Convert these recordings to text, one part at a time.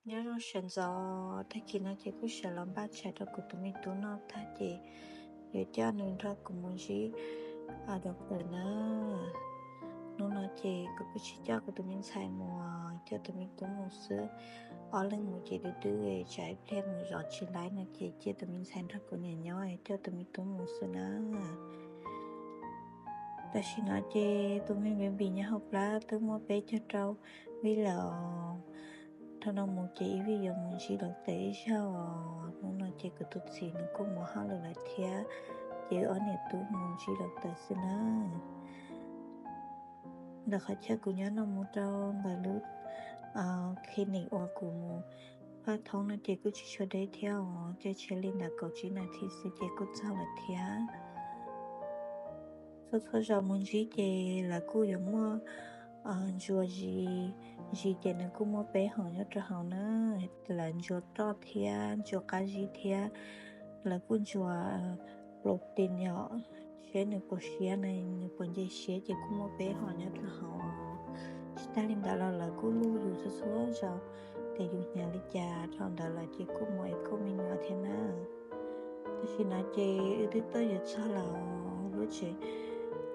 Nyob zoo sawv ntxov, tag kis no ces kuj sawv los npaj tshais rau kuv tus me tub noj tag ces yuav coj nws nrog kuv mus ntsib doctor na. Hnub no ces kuv kuj tsis coj kuv tus me ntxhais mus, coj tus me tub mus xwb. Ob leeg mus ces twb twb tsam ib pliag mus zov tsis laib no ces cia tus me ntxhais nrog kuv niam nyob, coj tus me tub mus xwb na. Tam sim no ces tus me baby nyob hauv plab twb muaj peb caug rau vij lawm. Thaum no mus ces ib vij yuav mus ntsib doctor ib zaug os. Hnub no ces kuv tus txiv nws kuj mus hauj lwm lawm thiab, ces wb ob niam tub mus ntsib doctor xwb na. Ntawm qhov chaw kuv nyob no mus rau ntawm lub clinic uas kuv mus faj thoob no ces kuj tsis tshua deb thiab os, caij tsheb li ntawm kaum tsib nas this xwb ces kuj txog lawm thiab. Txhua txhua zaus mus ntsib ces lawv kuj yuav muaj ntsuas zis, zis ces nws kuj muaj peb hom nyob rau hauv na. Lawv ntsuas roj thiab ntsuas qab zib thiab lawv kuj ntsuas protein yom, seb nws puas siab na, nws puas nce siab ces kuj muaj peb hom nyob rau hauv. Tsis tag li ntawd los lawv kuj luj yus txhua txhua zaus tias yus hnyav li cas, dhau ntawd lawv ces kuj mus echo me nyuam thiab na. Tam sim no ces wb twb tuaj yuav txog lawm lub tsev,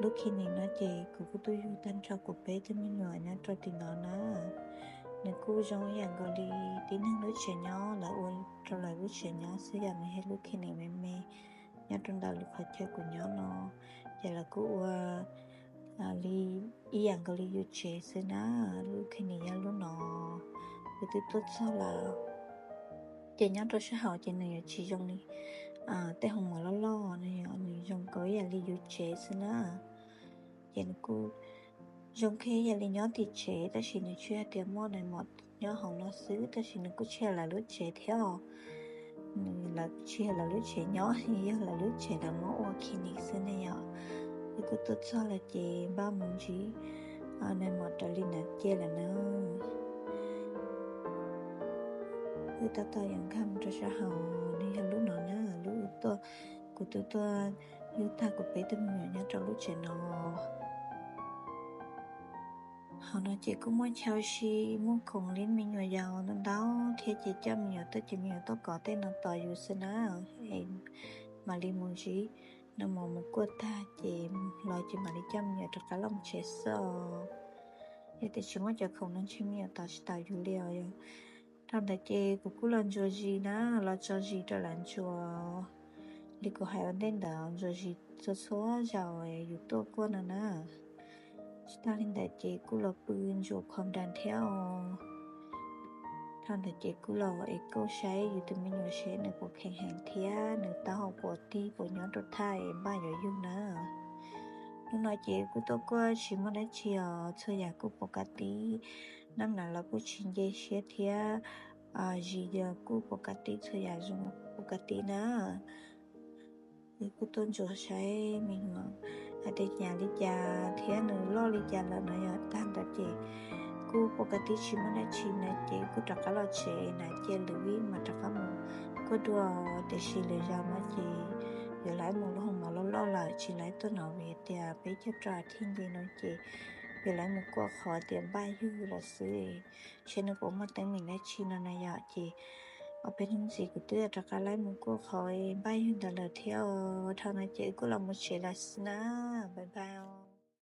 lub clinic no ces kuv kuj tuaj yug tag nrho kuv peb tug me nyuam nyob rau tim no na. Nws kuj zoo ib yam nkaus li tib neeg lub tsev nyob, lawv ua rau lawv lub tsev nyob xwb yom, nws yog lub clinic me me nyob rau ntawm lub qhov chaw kuv nyob no, ces lawv kuj ua li ib yam nkaus li yus tsev xwb na. Lub clinic yog lub no, wb twb tuaj txog lawm. Ces nyob rau sab hauv ces nws yuav tsis zoo li tej hoo mom loj loj, nws zoo nkaus ib yam li yus tsev xwb na. Ces nws kuj zoo kiag ib yam li nyob tim tsev, tab sis nws tsuas yog tias muaj nais mom nyob hauv no xwb, tab sis nws kuj tsis yog lawv lub tsev thiab os. Nws, lawv tsis yog lawv lub tsev nyob, yog lawv lub tsev lawv muab ua clinic xwb ne yom. Wb kuj tuaj txog lawm ces npaj mus ntsib nais mom raws li nav cia lawm na. Wb tab tom yuav nkag mus rau sab hauv, nws yog lub no na, lub wb tuaj, kuv twb tuaj yug tag kuv peb tug me nyuam nyob rau lub tsev no. Hauv no ces kuj muaj chaw si, muaj khoom li me nyuam yaus ntau ntau thiab, ces coj me nyuam tuaj ces me nyuam tuaj kov tej no tos yus xwb na. Mam li mus ntsib nais mom mus kuaj tag ces los ces mam li coj me nyuam rov qab los mus tsev xwb os. Yog tias tsis muaj cov khoom no ntshe me nyuam tos tsis tau yus li os. Dhau ntawd ces kuv kuj los ntsuas zis na, los tso zis rau lawv ntsuas. Li kuv hais ua ntej ntawd, ntsuas zis txhua txhua zaus yus tuaj kuaj no na. Tsis tag li ntawd ces kuj los pw ntsuas khom das thiab os. Dhau ntawd ces kuj los echo saib yus tus me nyuam seb nws puas kheev heev thiab nws taub hau puas tib puas nyob rau thaj es npaj yuav yug na. Hnub no ces kuj tuaj kuaj tsis muaj dab tsi os, txhua yam kuj pus ka tib, naj mlam los kuj tsis nce siab thiab, zis yog kuj pus ka tib, txhua yam zoo pus ka tib na. Wb kuj tuaj ntsuas saib me nyuam hais tias hnyav li cas thiab nws loj li cas lawm no yom. Tag ntawd ces kuj pus ka tib tsis muaj dab tsi na ces kuj rov qab los tsev na, ces lwm vij mas rov qab mus kuaj dua, tiam sis lwm zaus no ces yuav laiv mus lub hoo mov loj loj lawm tsis laiv tuaj no vim tias peb caug rau thij nce no ces yuav laiv mus kuaj qhov tias npaj yug lawm xwb, seb nws puas muaj teeb meem dab tsi no na yom. Ces ob peb hnub ntxiv kuv twb rov qab laiv mus kuaj qhov npaj yug ntawd lawm thiab os. Dhau no ces wb kuj los mus tsev lawm xwb na, bye bye.